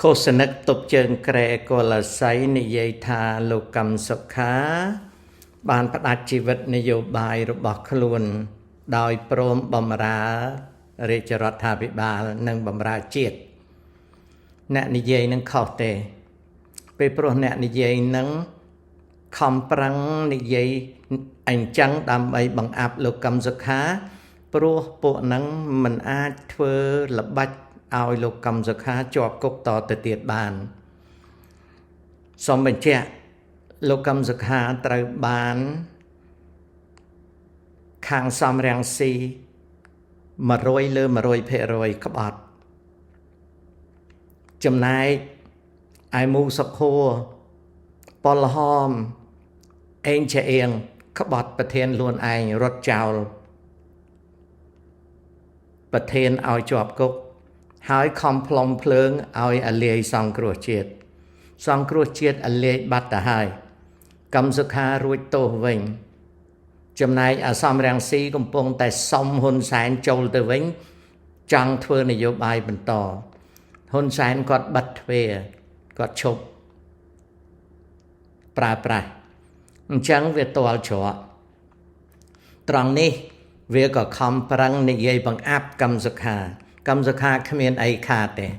ឃោសនិកទប់ជើងក្រែកុលសីនិយាយថាលោកកឹមសុខា បានផ្ដាច់ជីវិតនយោបាយរបស់ខ្លួន ដោយព្រមបំរើរាជរដ្ឋាភិបាលនិងបំរើជាតិអ្នកនិយាយនឹងខុសទេពេលព្រោះអ្នកនិយាយនឹងខំប្រឹងនិយាយអញ្ចឹងដើម្បីបង្អាប់លោកកឹមសុខា ព្រោះពួកនឹងមិនអាចធ្វើល្បិចឲ្យលោកកឹមសុខាជាប់គុកតទៅទៀតបានសូមបញ្ជាក់លោកកឹមសុខាត្រូវបានខាងសំរងស៊ី100លើ100%ក្បត់ចំណែកឯមូសុខហួរប៉ុលហមអេងឆៀងក្បត់ប្រធានខ្លួនឯងរត់ចោលប្រធានឲ្យជាប់គុកហើយខំផ្លុំភ្លើងឲ្យអាលាយសង្គ្រោះជាតិសង្គ្រោះជាតិអាលាយបាត់ទៅហើយ កឹមសុខារួចទោសវិញ ចំណែកអាសំរងស៊ីកំពុងតែសុំហ៊ុនសែនចូលទៅវិញ ចង់ធ្វើនយោបាយបន្តហ៊ុនសែនគាត់បិទទ្វារគាត់ឈប់ប្រើប្រាស់អញ្ចឹងវាតល់ច្រកត្រង់នេះវាក៏ខំប្រឹងនិយាយបង្អាប់កឹមសុខាកឹមសុខាគ្មានអីខាតទេ។